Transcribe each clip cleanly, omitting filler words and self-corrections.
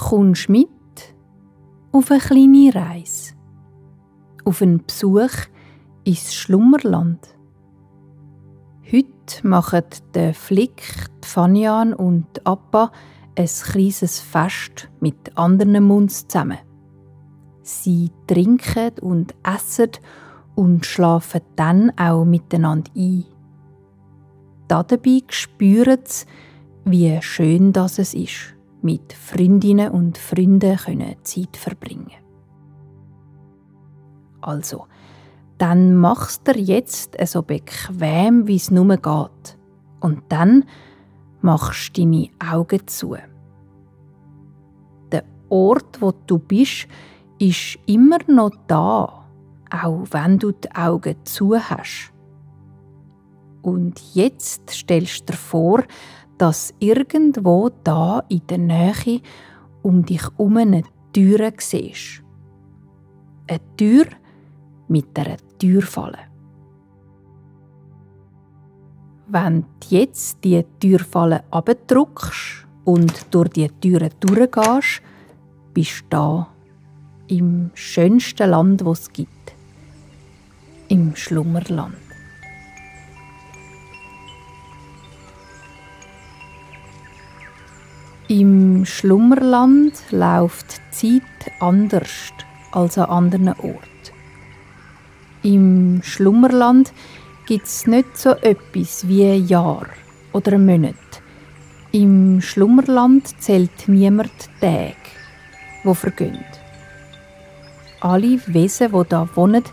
Kommst mit auf eine kleine Reise, auf einen Besuch ins Schlummerland. Heute machen der Flick, die Fanian und die Appa ein kleines Fest mit anderen Munds zusammen. Sie trinken und essen und schlafen dann auch miteinander ein. Dabei spüren sie, wie schön das es ist, mit Freundinnen und Freunden Zeit verbringen. Also, dann machst du dir jetzt so bequem, wie es nur geht. Und dann machst du deine Augen zu. Der Ort, wo du bist, ist immer noch da, auch wenn du die Augen zu hast. Und jetzt stellst du dir vor, dass irgendwo da in der Nähe um dich herum eine Tür siehst. Eine Tür mit einer Türfalle. Wenn du jetzt die Türfalle abdrückst und durch die Türe durchgehst, bist du da, im schönsten Land, das es gibt. Im Schlummerland. Im Schlummerland läuft die Zeit anders als an anderen Orten. Im Schlummerland gibt es nicht so etwas wie ein Jahr oder ein Monat. Im Schlummerland zählt niemand die Tage, die vergehen. Alle Wesen, die hier wohnen,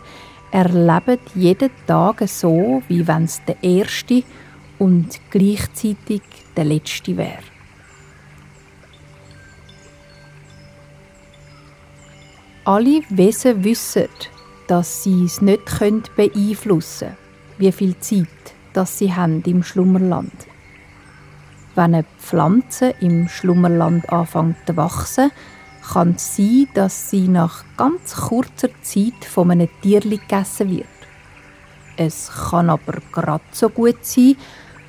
erleben jeden Tag so, wie wenn es der erste und gleichzeitig der letzte wäre. Alle Wesen wissen, dass sie es nicht beeinflussen können, wie viel Zeit dass sie haben im Schlummerland. Wenn eine Pflanze im Schlummerland anfängt zu wachsen, kann es sein, dass sie nach ganz kurzer Zeit von einem Tierli gegessen wird. Es kann aber gerade so gut sein,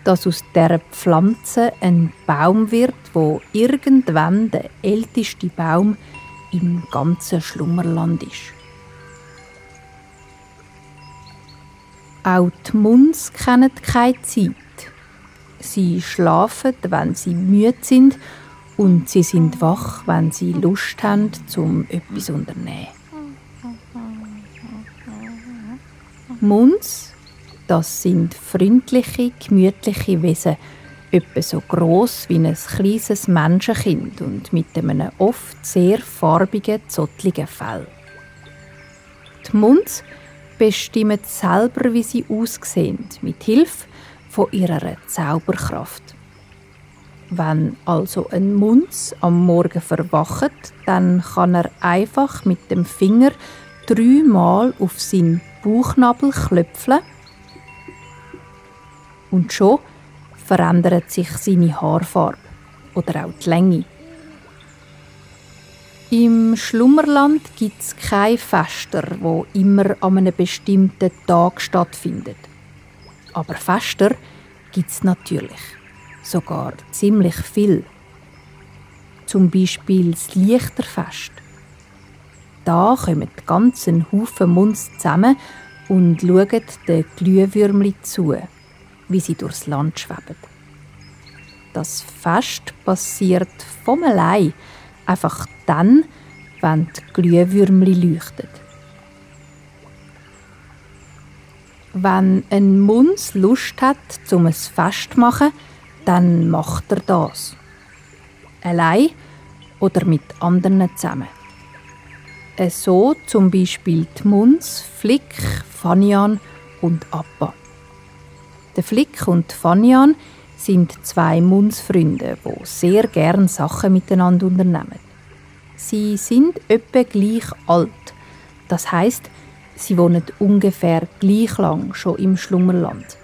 dass aus dieser Pflanze ein Baum wird, wo irgendwann der älteste Baum im ganzen Schlummerland ist. Auch die Munds kennen keine Zeit. Sie schlafen, wenn sie müde sind, und sie sind wach, wenn sie Lust haben, um etwas zu unternehmen. Munds, das sind freundliche, gemütliche Wesen, etwa so gross wie ein kleines Menschenkind und mit einem oft sehr farbigen, zottligen Fell. Die Munds bestimmen selber, wie sie aussehen, mit Hilfe von ihrer Zauberkraft. Wenn also ein Munds am Morgen verwacht, dann kann er einfach mit dem Finger 3-mal auf seinen Bauchnabel klöpfeln und schon verändert sich seine Haarfarbe oder auch die Länge. Im Schlummerland gibt es keine Fester, die immer an einem bestimmten Tag stattfinden. Aber Fester gibt es natürlich. Sogar ziemlich viel. Zum Beispiel das Lichterfest. Da kommen ganzen Haufen Munds zusammen und schauen den Glühwürmchen zu, wie sie durchs Land schweben. Das Fest passiert von allein, einfach dann, wenn die Glühwürmchen leuchten. Wenn ein Munds Lust hat, um ein Fest zu machen, dann macht er das. Allein oder mit anderen zusammen. So zum Beispiel die Munds, Flick, Fanian und Appa. Der Flick und Fanian sind 2 Mundsfreunde, die sehr gerne Sachen miteinander unternehmen. Sie sind etwa gleich alt. Das heisst, sie wohnen ungefähr gleich lang schon im Schlummerland.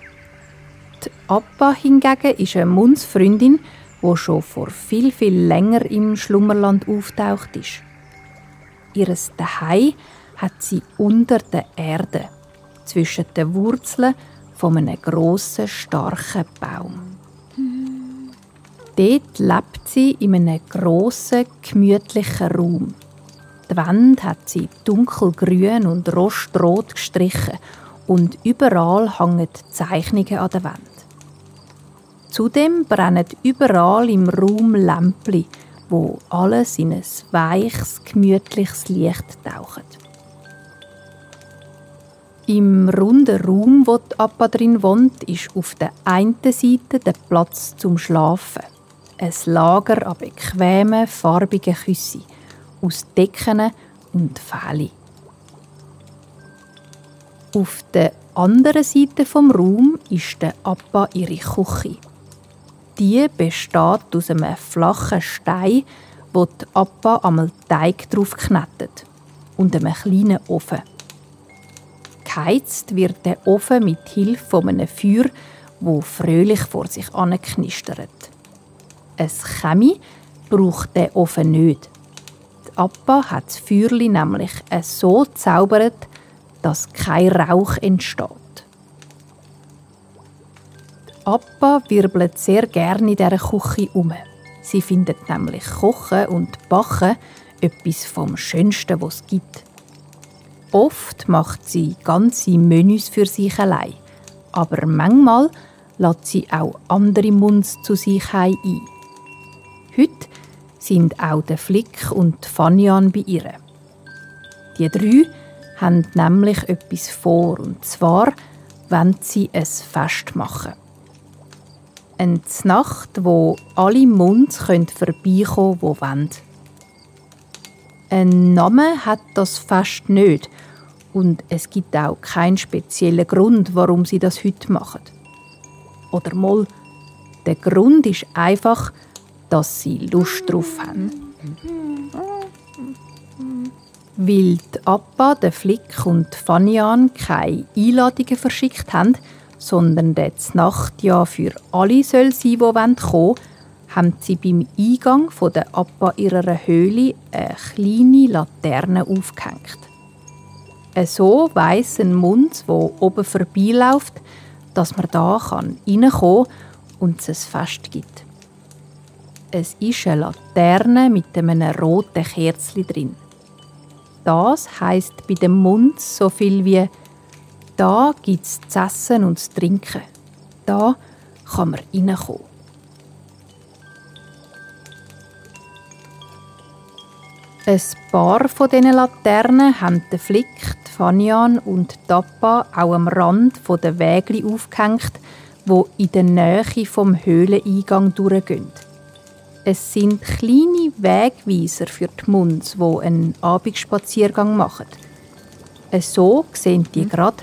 Die Appa hingegen ist eine Mundsfreundin, die schon vor viel, viel länger im Schlummerland auftaucht ist. Ihres Zuhause hat sie unter der Erde, zwischen den Wurzeln von einem grossen, starken Baum. Dort lebt sie in einem grossen, gemütlichen Raum. Die Wände hat sie dunkelgrün und rostrot gestrichen und überall hängen Zeichnungen an der Wand. Zudem brennen überall im Raum Lämpchen, wo alles in ein weiches, gemütliches Licht taucht. Im runden Raum, wo die Appa drin wohnt, ist auf der einen Seite der Platz zum Schlafen. Ein Lager an bequemen, farbigen Küssen aus Decken und Fellen. Auf der anderen Seite vom Raum ist der Appa ihre Küche. Die besteht aus einem flachen Stein, wo die Appa einmal Teig drauf knettet, und einem kleinen Ofen. Geheizt wird der Ofen mit Hilfe von einem Feuer, wo fröhlich vor sich anknistert. Ein Chemie braucht der Ofen nicht. Die Appa hat das Feuerli nämlich so gezaubert, dass kein Rauch entsteht. Die Appa wirbelt sehr gerne in dieser Küche um. Sie findet nämlich Kochen und Backen etwas vom Schönsten, was es gibt. Oft macht sie ganze Menüs für sich allein, aber manchmal lädt sie auch andere Munds zu sich ein. Heute sind auch der Flick und die Fanian bei ihr. Die drei haben nämlich etwas vor, und zwar wollen sie ein Fest machen. Eine Nacht, wo alle Munds vorbeikommen können, die wollen. Einen Namen hat das Fest nicht, und es gibt auch keinen speziellen Grund, warum sie das heute machen. Oder mal, der Grund ist einfach, dass sie Lust drauf haben. Weil die Appa, der Flick und die Fanian keine Einladungen verschickt haben, sondern die Nacht ja für alle soll sein, die kommen wollen, haben sie beim Eingang von der Appa ihrer Höhle eine kleine Laterne aufgehängt. So weiss ein Mund, der oben vorbeiläuft, dass man da reinkommen kann und es ein Fest gibt. Es ist eine Laterne mit einem roten Kerzchen drin. Das heisst bei dem Mund so viel wie «Da gibt es zu essen und zu trinken. Da kann man reinkommen.» Ein paar von diesen Laternen haben der Flick, die Fanian und die Appa auch am Rand der Wägli aufgehängt, die in der Nähe vom Höhleneingang durchgehen. Es sind kleine Wegweiser für die Munds, die einen Abendspaziergang machen. So sehen die gerade,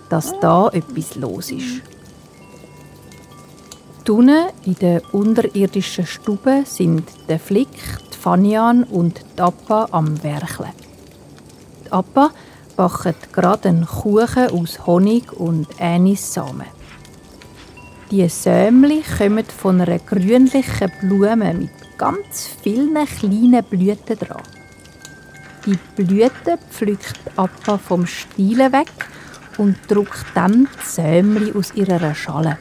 dass da etwas los ist. Unten in der unterirdischen Stube sind der Flick, die Fanian und die Appa am Werkeln. Die Appa backt gerade einen Kuchen aus Honig und Anissamen. Die Sämli kommen von einer grünlichen Blume mit ganz vielen kleinen Blüten dran. Die Blüten pflückt Appa vom Stiele weg und drückt dann die Sämli aus ihrer Schale.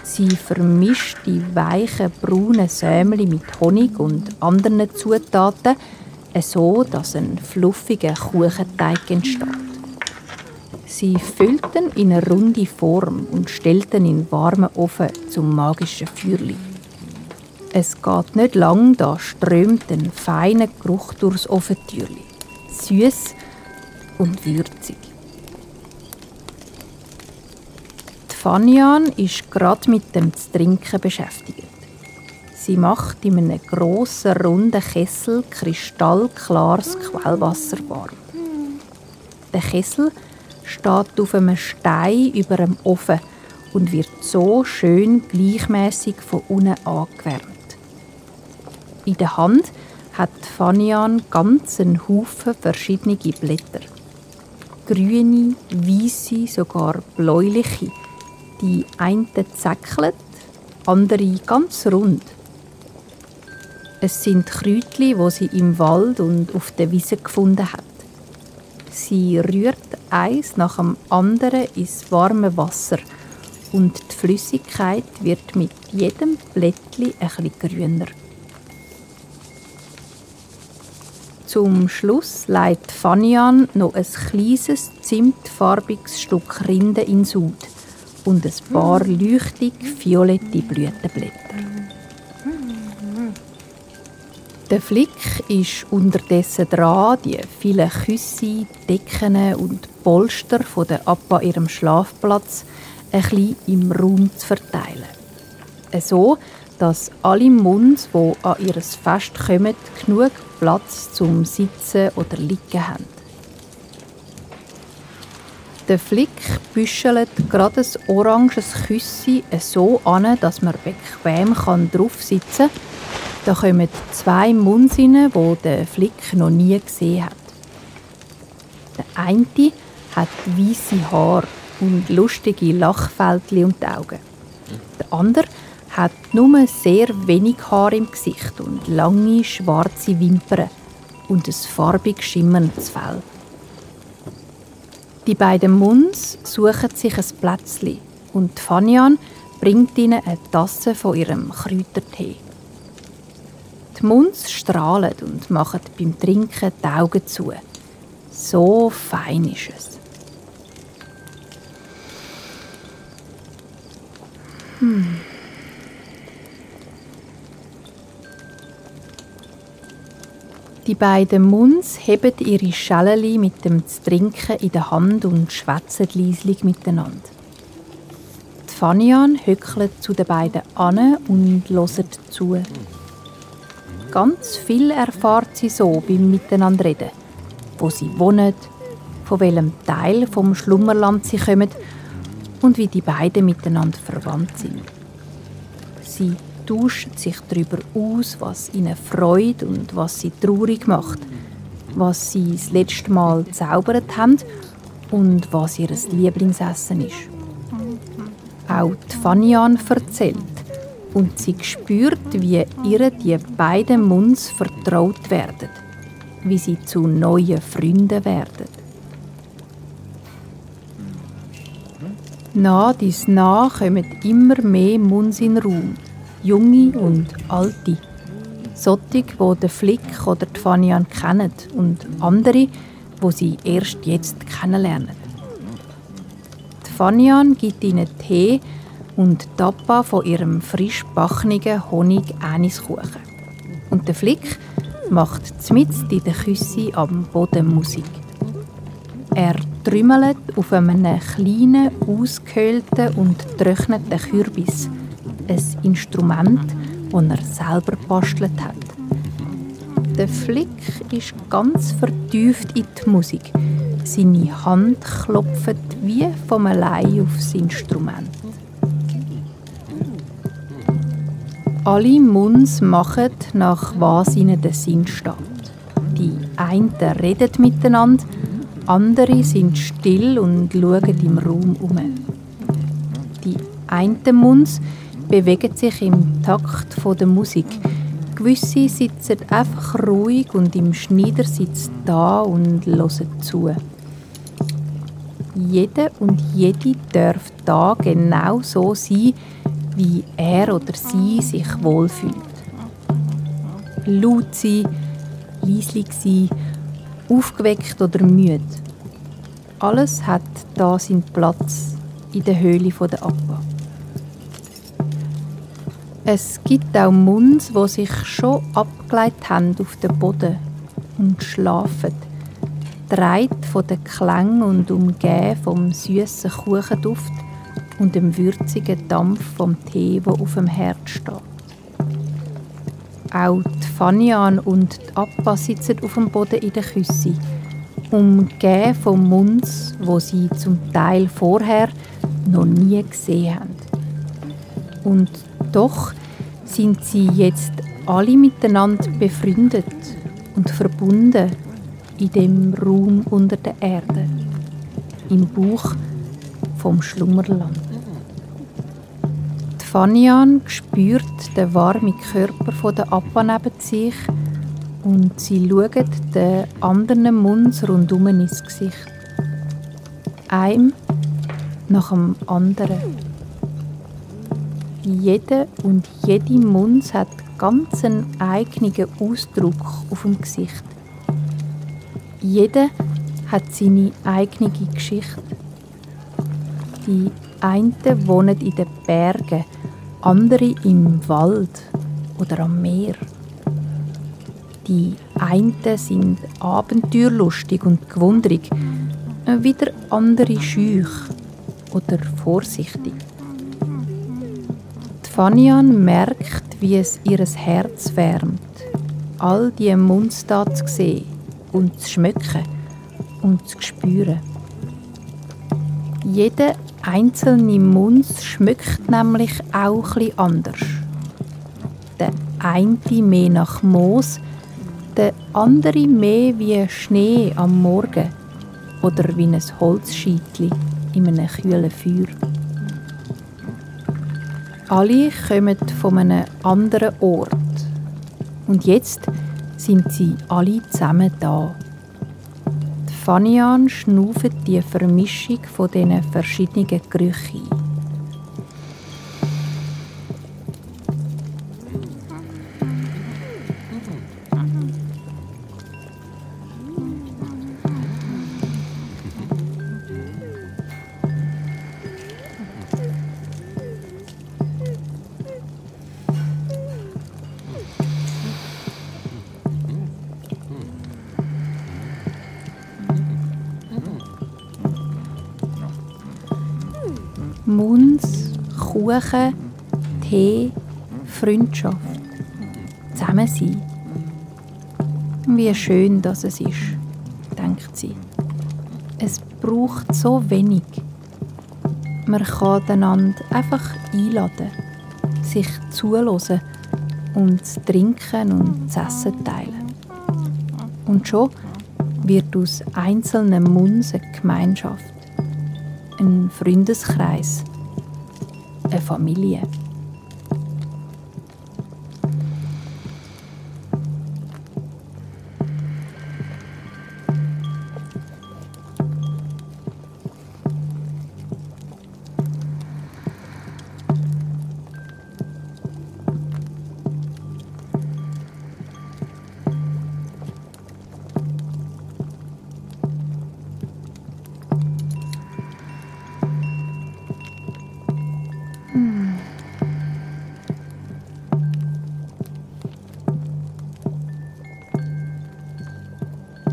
Sie vermischt die weichen braunen Sämli mit Honig und anderen Zutaten, so dass ein fluffiger Kuchenteig entsteht. Sie füllt ihn in eine runde Form und stellt ihn in einen warmen Ofen zum magischen Feuerli. Es geht nicht lang, da strömt ein feiner Geruch durchs Ofentürli. Süß und würzig. Die Fanian ist gerade mit dem Trinken beschäftigt. Sie macht in einem grossen, runden Kessel kristallklares Quellwasser warm. Der Kessel steht auf einem Stein über dem Ofen und wird so schön gleichmäßig von unten angewärmt. In der Hand hat Fanian ganz einen Haufen verschiedene Blätter. Grüne, weisse, sogar bläuliche. Die einen zäckelt, andere ganz rund. Es sind Kräutchen, die sie im Wald und auf der Wiese gefunden hat. Sie rührt eins nach dem anderen ins warme Wasser und die Flüssigkeit wird mit jedem Blättchen ein bisschen grüner. Zum Schluss legt Fanian noch ein kleines, zimtfarbiges Stück Rinde in Sud und ein paar leuchtig violette Blütenblätter. Der Flick ist unterdessen dran, die vielen Küsse, Decken und Polster von der Appa ihrem Schlafplatz ein bisschen im Raum zu verteilen. So, dass alle Munds, die an ihr Fest kommen, genug Platz zum Sitzen oder Liegen haben. Der Flick büschelt gerade ein oranges Küssi so an, dass man bequem drauf sitzen kann. Da kommen 2 Munds rein, die der Flick noch nie gesehen hat. Der eine hat weisse Haare und lustige Lachfältchen um die Augen. Der andere hat nur sehr wenig Haar im Gesicht und lange schwarze Wimpern und ein farbig schimmerndes Fell. Die beiden Munds suchen sich ein Plätzchen und Fanian bringt ihnen eine Tasse von ihrem Kräutertee. Die Munds strahlen und machen beim Trinken die Augen zu. So fein ist es. Die beiden Munds heben ihre Schäleli mit dem Trinken in der Hand und schwätzen leislich miteinander. Die Fanian hückelt zu den beiden an und hört zu. Ganz viel erfahrt sie so beim Miteinanderreden. Wo sie wohnen, von welchem Teil vom Schlummerland sie kommen und wie die beiden miteinander verwandt sind. Sie tauschen sich darüber aus, was ihnen freut und was sie traurig macht, was sie das letzte Mal gezaubert haben und was ihr Lieblingsessen ist. Auch die Fanian erzählt und sie spürt, wie ihr die beiden Munds vertraut werden, wie sie zu neuen Freunden werden. Nach dies nach kommen immer mehr Munds in den Raum, junge und alte. Solche, die den Flick oder die Fanian kennen und andere, die sie erst jetzt kennenlernen. Die Fanian gibt ihnen Tee und Tappa von ihrem frisch backnigen Honig-Aniskuchen. Und der Flick macht zmitzt in den Küssi am Boden Musik. Er trümmelt auf einem kleinen, ausgehöhlten und getrockneten Kürbis, ein Instrument, das er selber gebastelt hat. Der Flick ist ganz vertieft in die Musik. Seine Hand klopft wie von allein aufs Instrument. Alle Munds machen, nach was ihnen der Sinn steht. Die einen reden miteinander, andere sind still und schauen im Raum um. Die einen Munds bewegen sich im Takt der Musik. Gewisse sitzen einfach ruhig und im Schneidersitz da und hören zu. Jeder und jede darf da genau so sein, wie er oder sie sich wohlfühlt. Laut sein, leislich sein, aufgeweckt oder müde. Alles hat da seinen Platz in der Höhle der Appa. Es gibt auch Munds, die sich schon abgelegt haben auf den Boden und schlafen, getragen von den Klängen und umgeben vom süßen Kuchenduft und dem würzigen Dampf vom Tee, der auf dem Herd steht. Auch die Fanian und die Appa sitzen auf dem Boden in der Küsse, umgeben von Munds, wo sie zum Teil vorher noch nie gesehen haben. Und doch sind sie jetzt alle miteinander befreundet und verbunden in dem Raum unter der Erde, im Bauch vom Schlummerland. Die Fanian spürt den warmen Körper der Appa neben sich und sie schaut den anderen Munds rundum ins Gesicht. Einem nach dem anderen. Jede und jede Munz hat ganz einen eigenen Ausdruck auf dem Gesicht. Jeder hat seine eigene Geschichte. Die einen wohnen in den Bergen, andere im Wald oder am Meer. Die einen sind abenteuerlustig und gewundrig, wieder andere schüch oder vorsichtig. Die Fanian merkt, wie es ihr Herz wärmt, all die Munster zu sehen und zu schmecken und zu spüren. Jeder einzelne Munz schmeckt nämlich auch etwas anders. Der eine mehr nach Moos, der andere mehr wie Schnee am Morgen oder wie ein Holzscheitli in einem kühlen Feuer. Alle kommen von einem anderen Ort. Und jetzt sind sie alle zusammen da. Die Fanian schnauft die Vermischung von diesen verschiedenen Gerüchen ein. Munz, Kuchen, Tee, Freundschaft. Zusammen sein. Wie schön das es ist, denkt sie. Es braucht so wenig. Man kann einander einfach einladen, sich zuhören und zu trinken und zu essen teilen. Und schon wird aus einzelnen Munz eine Gemeinschaft. Ein Freundeskreis, eine Familie.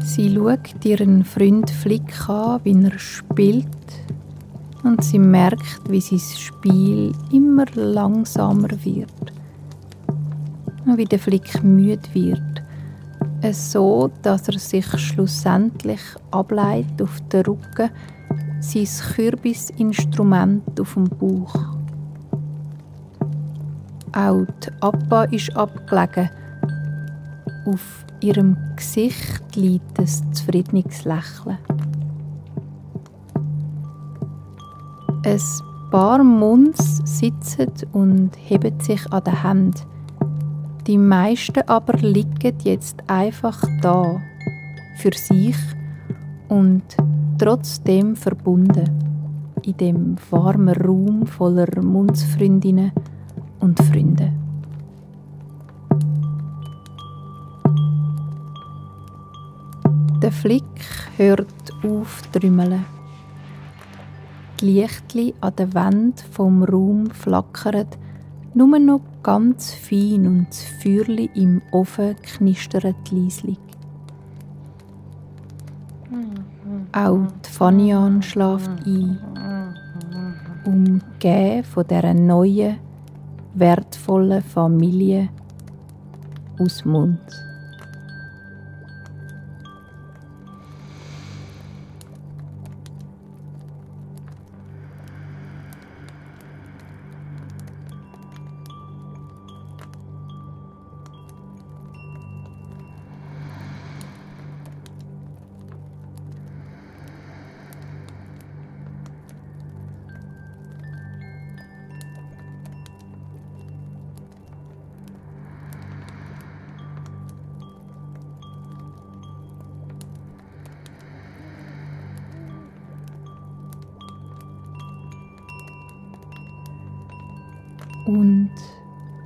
Sie schaut ihren Freund Flick an, wie er spielt, und sie merkt, wie sein Spiel immer langsamer wird. Wie der Flick müde wird, so, dass er sich schlussendlich ableitet auf den Rücken, sein Kürbisinstrument auf dem Bauch. Auch die Appa ist abgelegen. Auf ihrem Gesicht liegt ein zufriedenes Lächeln. Ein paar Munz sitzen und heben sich an den Händen. Die meisten aber liegen jetzt einfach da, für sich und trotzdem verbunden, in dem warmen Raum voller Munzfreundinnen und Freunde. Der Flick hört auf zu trümmeln. Die Lichtli an der Wand vom Raum flackern, nur noch ganz fein und das Feuerli im Ofen knistert leislich. Auch die Fanian schläft ein, umgeben von dieser neuen, wertvollen Familie aus Munz. Und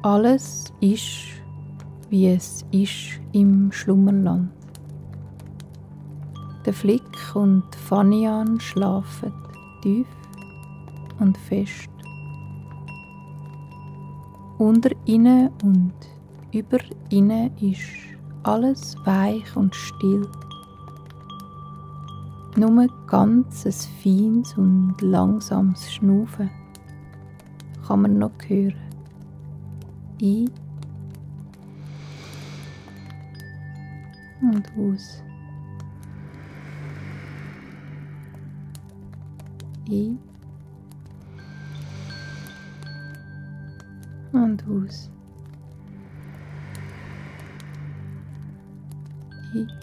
alles ist, wie es ist im Schlummerland. Der Flick und Fanian schlafen tief und fest. Unter ihnen und über ihnen ist alles weich und still. Nur ganz ein feines und langsames Schnaufen kann man noch hören. Ein und aus. Ein und aus. Ein